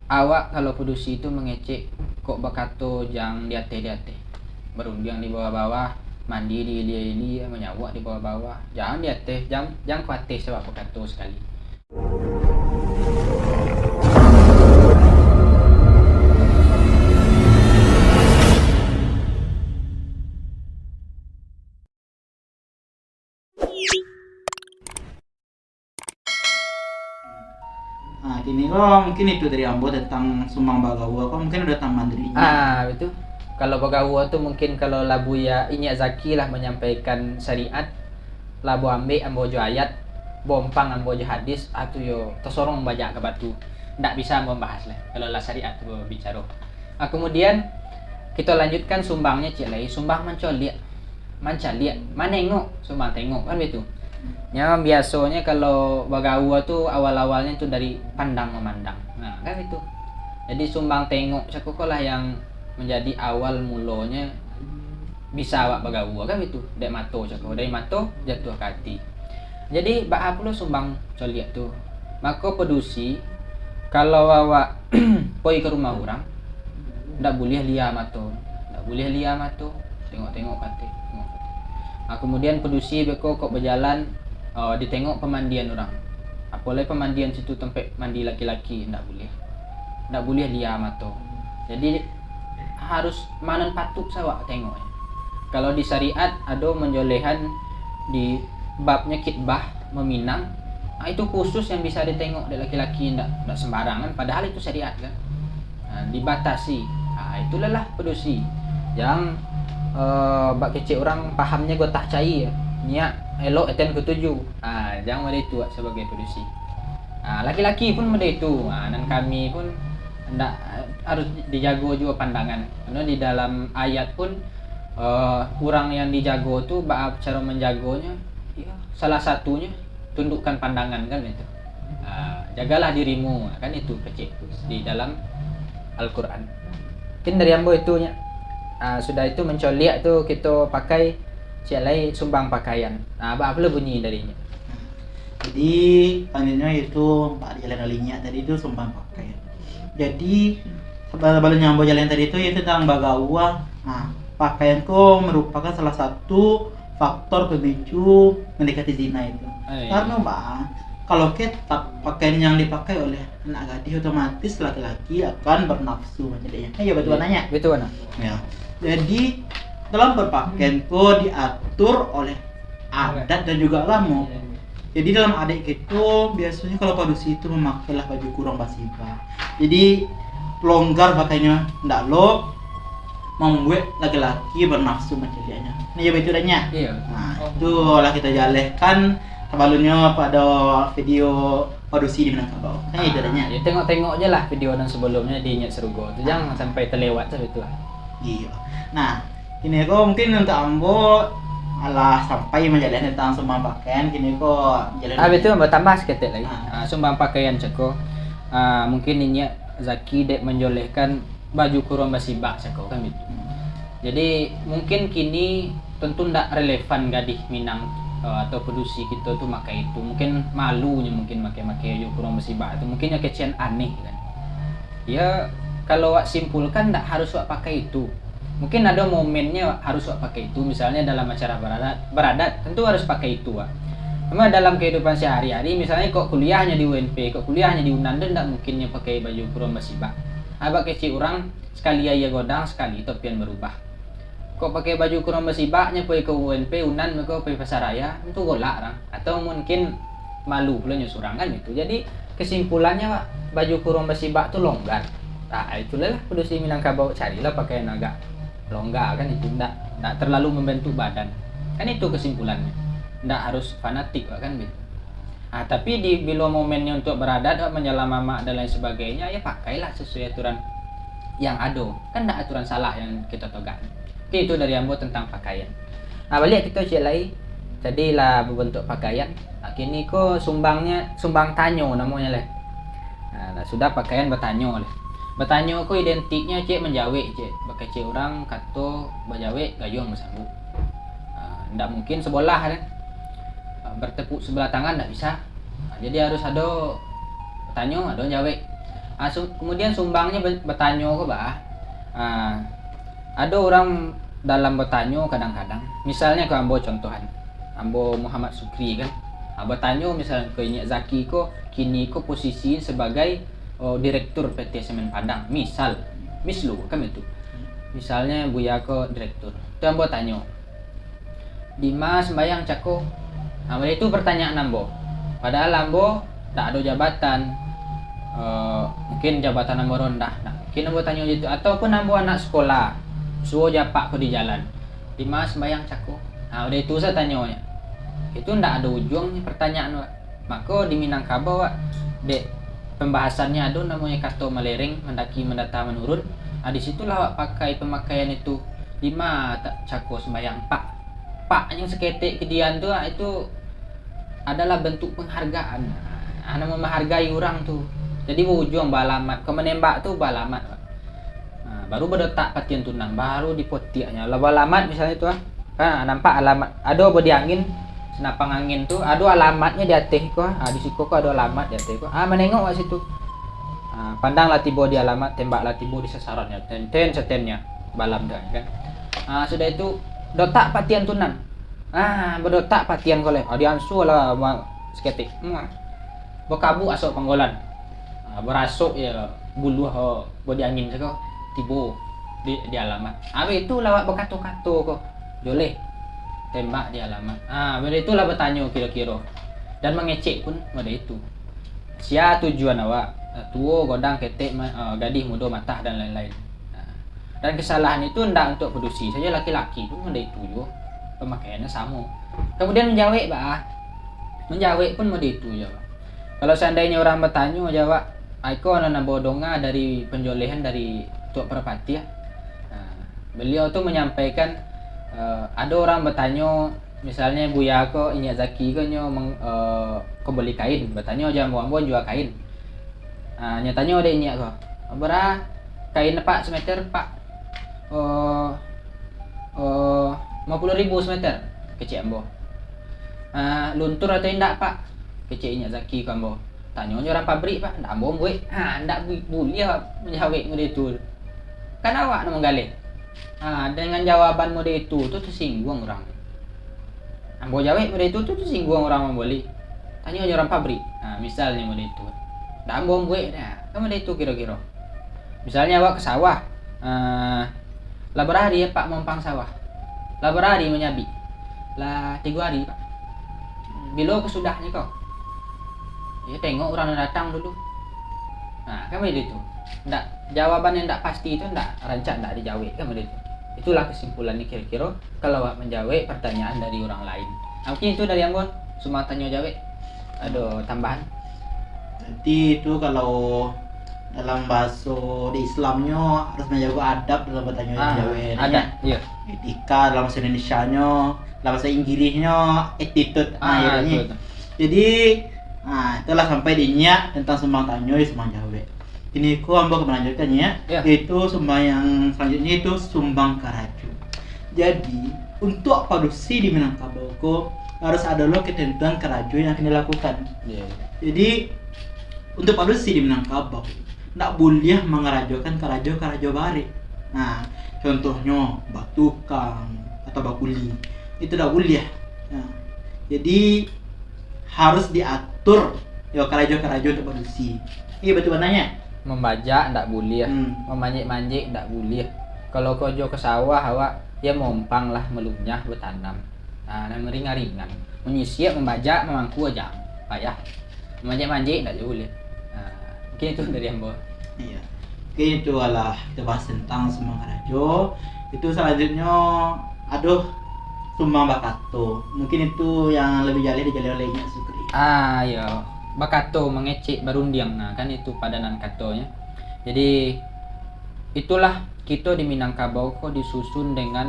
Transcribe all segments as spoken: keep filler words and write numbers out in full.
Awak kalau padusi tu mangecek, kok bakato jan di ateh-di ateh, barundiang di bawah-bawah, mandi di ilia-ilia, manyawak di bawah-bawah, jan di ateh, jan, jan ka ateh awak bakato sakali. Ah, kini ko mungkin itu dari ambo tentang sumbang bagaua ko, mungkin ado tambahan dari inyo. Ah, itu. Kalau bagaua tu mungkin kalau lah Buya Inyiak Zaki lah manyampaikan syariat, lah ambo ambek ambo jo ayat, ambo ompang ambo jo hadis, ah, tu yo tasorong bajak ka batu. Ndak bisa ambo bahas lah kalau lah syariat tu bicaro. Ah, kemudian kito lanjutkan sumbangnyo ciek lai, sumbang mancoliak. Mancaliak, manengok, sumbang tengok, kan baitu. Nyo biasonyo kalau bagaua tu awal-awalnyo tu dari pandang mamandang. Nah, kan baitu. Jadi sumbang tengok cako ko lah yang manjadi awal mulonyo bisa awak bagaua, kan baitu. Dek mato cako, dari mato jatuah ka ati. Jadi baa pulo sumbang coliak tu? Mako padusi, kalau awak poi ka rumah urang, ndak buliah lia mato, ndak buliah lia mato. Tengok-tengok ka ateh, tengok ka ateh. Ah, kemudian padusi beko kok bajalan, ah, ditengok pamandian urang. Apo lai pamandian situ tampek mandi laki-laki, ndak buliah. Ndak buliah lia mato. Jadi, harus manan patuik awak tengoknyo. Kalau di syariat, ado manjolehan di babnyo khitbah, maminang, ah, itu khusus yang bisa ditengok dek laki-laki, ndak, ndak sembarangan, padahal itu syariat, kan. Nah, dibatasi. Ah, itulah lah padusi. Jan, eh, bak kecek urang pahamnyo gotah cayia. Nyiak elok eten katuju. Ah, jan model itu awak sabagai padusi. Ah, laki-laki pun model itu. Ah, nan kami pun ndak, eh, harus dijago juo pandangan. Karena di dalam ayat pun, eh, urang yang dijago tu baa caro manjagonyo, ya, salah satunyo tundukkan pandangan, kan itu. Ah, jagalah dirimu, kan itu kecek di dalam Al-Quran. Mungkin dari ambo itu nyo. Ah, sudah itu mancoliak tu kito pakai ciek lai sumbang pakaian. Ah, baa pulo bunyi darinyo? Jadi, selanjutnya itu, Pak, jalan linyek tadi tu sumbang pakaian. Jadi, seba-, sebelum nyambung jalan tadi tu, itu tentang bagaua. Nah, pakaian ko merupakan salah satu faktor pemicu mendekati zina itu. Eh. Karena, Pak, kalau ketat pakaian yang dipakai oleh anak gadih, otomatis laki-laki akan bernafsu macam dia. Eh, ya, betul, Iya. Nanya? Betul, Nak. Ya. Jadi, dalam berpakaian ko diatur oleh adat dan juga agamo. Iya. Jadi, dalam adat kito, biasanya kalau padusi itu memakailah baju kurung basibak. Jadi, longgar pakainya, ndak lo membuat laki-laki bernafsu mancaliaknya. Nah, ya, betul dah, Nyak? Iya. Nah, Oh. itulah kita jalehkan sebelumnya pada video padusi di Minangkabau. Kan itu dah, Nyak? Ah, ya, tengok-tengok je lah video nan sebelumnya di Nyak Serugo tu. Jangan Ah. sampai terlewat saja itu lah. Iya. Nah, kini ko mungkin untuk ambo alah sampai manjaleh tentang sumbang pakaian, kini ko jaleh Ah, lagi. Betul, bertambah seketek lagi. Ah. Ah, sumbang pakaian cako. Ah, mungkin Inyiak Zaki dek manjolehkan baju kurung basibak cako kan gitu. Hmm. Jadi, mungkin kini tentu ndak relevan gadih Minang, eh, atau padusi kito tu makai itu. Mungkin malunyo mungkin makai-makai baju kurung basibak tu. Mungkin nyo kecek aneh kan. Ya, kalau wak simpulkan ndak harus wak pakai itu. Mungkin ado momennya harus wak pakai itu, misalnya dalam acara beradat, beradat tentu harus pakai itu, wak. Cuma dalam kehidupan sehari-hari, misalnya kok kuliahnya di U N P, kok kuliahnya di Unan, tu ndak mungkin nyo pakai baju kurung basibak. Abak kecek urang, sekali aia godang, sekali topian berubah. Kok pakai baju kurung basibak, nyo pai ka U N P, Unan, mako pai pasar raya, tentu golak urang. Atau mungkin malu pulo nyo surang kan gitu. Jadi, kesimpulannyo, Pak, baju kurung basibak tu longgar. Ah, itulah lah, padusi Minangkabau, carilah pakaian agak longgar kan itu, ndak, ndak terlalu membentuk badan. Kan itu kesimpulannyo. Ndak harus fanatik, Pak, kan gitu. Ah, tapi di, bilo momennya untuk beradat, Pak, manjalan mamak dan lain sebagainya, ya pakailah sesuai aturan yang ado. Kan ndak aturan salah yang kita tegak. Oke, itu dari ambo tentang pakaian. Nah, baliak kito ciek lai. Tadi lah babantuak pakaian. Nah, kini ko sumbangnya, sumbang tanyo namonyo leh. Nah, lah sudah pakaian batanyo leh. Batanyo ko identiknya ciek manjawek ciek. Bakecek urang kato bajawek gayuang basambuik. Nah, ndak mungkin sabolah kan. Nah, bertepuk sebelah tangan ndak bisa. Nah, jadi harus ado tanyo, ado jawek. Ah, su-, kemudian sumbangnyo be-, batanyo ko, bah. Ah, ado urang dalam batanyo kadang-kadang. Misalnyo ko ambo contohan. Ambo Muhammad Sukri kan. Ah, batanyo misalnyo ko Inyiak Zaki ko, kini ko posisi sebagai, oh, direktur P T Semen Padang. Misal, mislu kan itu. Misalnyo Buya ko direktur. Tu ambo tanyo, "Dima sumbayang cako?" Nah, itu pertanyaan ambo. Padahal ambo ndak ado jabatan. Eh, mungkin jabatan ambo rondah. Nah, mungkin ambo tanyo gitu. Ataupun ambo anak sekolah, suo jo apak ko di jalan. "Dima sumbayang cako?" Nah, udah itu saja tanyo nyo. Itu ndak ado ujuang pertanyaan, Wak. Mako di Minangkabau, Wak, dek pembahasannya ado namonyo kato malereng, mandaki, mandata, manurun. Nah, di situlah awak pakai pemakaian itu. "Dima tak cako sumbayang, Pak?" Pak yang saketek kedian tu, ah, itu adalah bentuk penghargaan. Ah, namo menghargai urang tu. Jadi baujuang baalamat, ka manembak tu baalamat. Ah, baru badotak patian tunang, baru dipotiaknyo. Lah baalamat misalnyo tu, ah. Kan nampak alamat, ado bodi angin, senapang angin tu, ado alamatnyo di ateh ko, ah, di siko ko ado alamat di ateh ko. Ah, manengok ka situ. Ah, pandang lah tibo di alamat, tembak lah tibo di sasarannyo. Ten, ten, setennyo, balam tu kan. Ah, sudah itu, dotak patian tunang. Ah, badotak patian ko lai. Ah, diansua lah, ma-, saketek. Hmm. Bakabuk asok panggolan. Ah, barasok ya buluah, oh, bodi angin siko. Tibo di, di alamat. Abih tu lah awak bakato-kato ko. Joleh. Tembak di alamat. Ah, benda itulah batanyo kiro-kiro. Dan mangecek pun model itu. Sia tujuan awak? Tuo, godang, ketek, ma-, ah, gadih, mudo, matah, dan lain-lain. Ah. Dan kesalahan itu ndak untuk padusi sajo, laki-laki pun model itu juo, pamakaiannyo samo. Kemudian manjawek, bah. Manjawek pun model itu juo. Kalau seandainyo urang batanyo, jawab, "Ah, iko nan ambo donga dari panjolehan dari Tuak Parpatiah." Nah, beliau tu manyampaikan, eh, ado urang batanyo, misalnyo Buya ko, Inyiak Zaki ko, nyo meng-, eh, ko boli kain, batanyo jo ambo, ambo jua kain. Ah, nyo tanyo dek inyiak ko, "Bara kain, Pak, sameter, Pak?" "Oh, oh, limo puluah ribu sameter," kecek ambo. "Ah, luntur atau indak, Pak?" kecek inyiak Zaki ka ambo. "Tanyo jo urang pabrik, Pak, ndak ambo mambuek." Ha, ndak bu-, buliah manjawek model itu. Kan awak nan manggaleh. Ha, dengan jawaban model itu tu tasingguang urang. Ambo jawek model itu tu tasingguang urang mamboli. Tanyo jo urang pabrik. Ha, misalnyo model itu. Ndak ambo mambuek, nah, kan model itu kiro-kiro. Misalnyo awak ka sawah, ah, "Lah bara hari Apak maompang sawah?" "Lah bara hari manyabik?" "Lah tigo hari, Pak." "Bilo kasudahnyo ko?" "Iyo, tengok urang nan datang dulu." Nah, kan baitu. Ndak, jawaban yang ndak pasti tu ndak rancak ndak dijawek, kan baitu. Itulah kesimpulannyo kiro-kiro kalau awak manjawek pertanyaan dari urang lain. Nah, mungkin itu dari ambo, sumbang tanyo jawek. Ado tambahan? Berarti itu kalau dalam bahaso di Islamnyo harus manjago adab dalam batanyo Ah, jawek, adab, iyo. Etika dalam bahaso Indonesianyo, dalam bahaso Inggirihnyo attitude. Ah, Ah, iyo, itu, ni. itu. Jadi, ah, itulah sampai di inyiak tentang sumbang tanyo jo sumbang jawek. Kini ko ambo ka malanjuikan, nyiak, Ya. yaitu sumbang yang selanjutnyo itu sumbang karajo. Jadi, untuak padusi di Minangkabau ko harus ado lo ketentuan karajo yang akan dilakukan. Iya, iya. Jadi, untuak padusi di Minangkabau, ndak buliah mangarajokan karajo-karajo barek. Nah, contohnyo, batukang atau bakuli. Itu ndak buliah. Nah, jadi, harus diatur, yo, karajo-karajo untuak padusi. Iyo, batua bana nyiak? Mambajak ndak buliah, Hmm. mamanjek-manjek ndak buliah. Kalau karajo ka sawah awak, yo maompang lah, malunyah, batanam. Nah, nan maringan-ringan. Manyisiak, mambajak, mamangku aja payah. Mamanjek-manjek ndak juo buliah. Nah, mungkin itu dari ambo. Iya. Oke, itu alah kita bahas tentang sumbang karajo. Itu selanjutnyo, aduh, sumbang bakato. Mungkin itu yang lebih jaleh dijaleh oleh Nyiak Sukri. Ah, iyo. Bakato, mangecek, barundiang. Nah, kan itu padanan katonyo. Jadi, itulah kito di Minangkabau ko disusun dengan,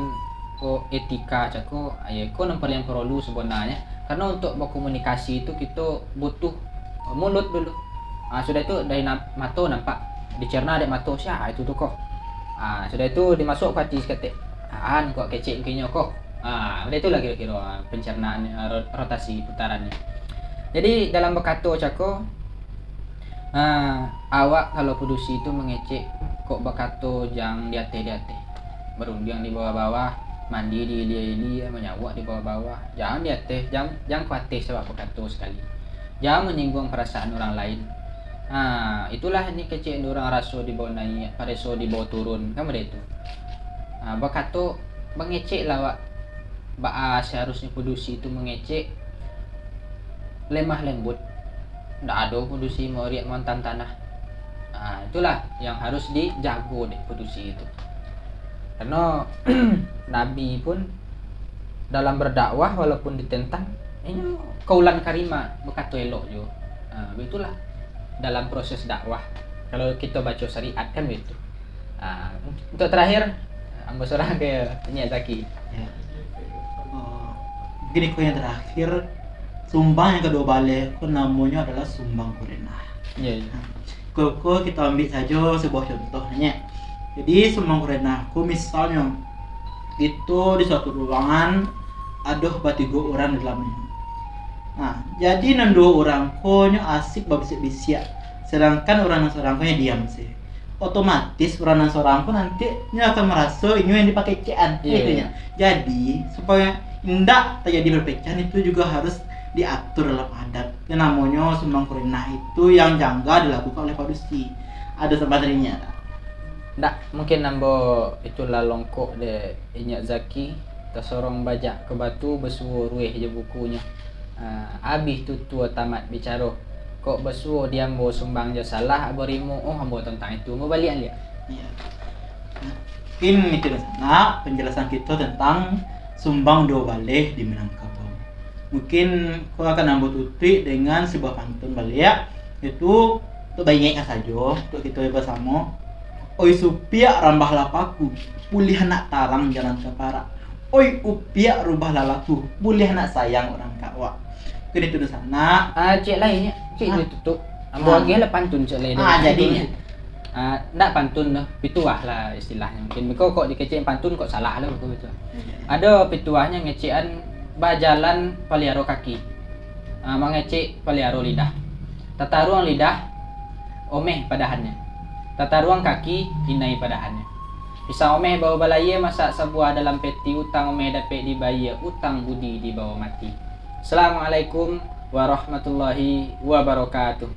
ko, etika cako, ya, ko nan paling porolu sabananyo. Karena untuk bakomunikasi tu kito butuh, eh, mulut dulu. Ah, sudah itu dari na-, mato nampak, dicerna dek mato, sia itu tu ko. Ah, sudah itu dimasuak ka ati saketek. Ah, an ko kecek mungkinnyo ko. Ah, udah itulah kiro-kiro, ah, pencernaan, ah, ro-, rotasi putarannyo. Jadi dalam bakato cako, Ah, awak kalau padusi tu mangecek, kok bakato jan di ateh-di ateh. Barundiang di bawah-bawah, mandi di ilia-ilia, manyawak di bawah-bawah. Jan di ateh, jan, jan ka ateh awak bakato sakali. Jan manyingguang parasaan urang lain. Ah, itulah ni kecek urang raso di bawah naiak, pareso di bawah turun, kan baitu. Ah, bakato, mangecek lah awak. Baa saharusnyo padusi tu mangecek lemah lembut. Ndak ado padusi mauriak mantang tanah. Ah, itulah yang harus dijago dek padusi tu. Kareno Nabi pun dalam berdakwah walaupun ditentang, inyo kaulan karimah, bakato elok juo. Ah, baitulah dalam proses dakwah. Kalau kito baco syariat kan baitu. Ah, untuk terakhir, ambo sorahkan ka Inyiak Zaki. Ya. Oh, mungkin iko yang terakhir, sumbang yang kaduo baleh ko namonyo adalah sumbang kurenah. Ya, ya. Ko, ko kito ambiak sajo sebuah contoh, Nyiak. Jadi, sumbang kurenah ko misalnyo, kito di suatu ruangan, ado batigo urang di dalamnyo. Nah, jadi nan duo urang ko nyo asik babisiak-bisiak, sedangkan urang nan surang ko nyo diam se. Otomatis urang nan surang ko nanti nyo akan maraso inyo yang dipakecekan, Iya, gitu iya. nyo. Jadi, supaya indak tajadi perpecahan, itu juga harus diatur dalam adat. Yang namonyo sumbang kurenah itu yang janggal dilakukan oleh padusi. Ado sabananyo. Ndak, mungkin ambo itu lah longkok dek Inyiak Zaki, tasorong bajak ka batu, basuo rueh jo bukunyo. Ah, abih tutua tamat bicaro. Kok basuo di ambo sumbang jo salah, ambo rimo, oh, ambo tantang itu. Ambo baliak liak. Iya. Mungkin itu dunsanak penjelasan kito tentang sumbang duo baleh di Minangkabau. Mungkin ko akan ambo tutuik dengan sebuah pantun baliak, yaitu untuk baingekkan sajo untuk kito basamo. Oi supiak rambah lapaku, buliah nak tarang jalan ka parak. Oi upiak rubah lalaku, buliah nak sayang urang ka awak. Mungkin itu dunsanak. Ah, cek lain, cek Ah. ditutup. Ambo Ah. agiah lah pantun cek lain. Ah, Pantun. jadinyo. Ah, ndak pantun doh, pituah lah istilahnyo. Mungkin beko kok dikecek pantun kok salah lah beko pituah. Iya. Ado pituahnyo ngecekan bajalan paliaro kaki. Ah, mangecek paliaro lidah. Tataruang lidah, omeh padahannyo. Tataruang kaki, inai padahannyo. Pisang omeh bawa balayia, masak sabuah dalam peti, utang omeh dapek dibayia, utang budi dibawa mati. Assalamualaikum warahmatullahi wabarakatuh.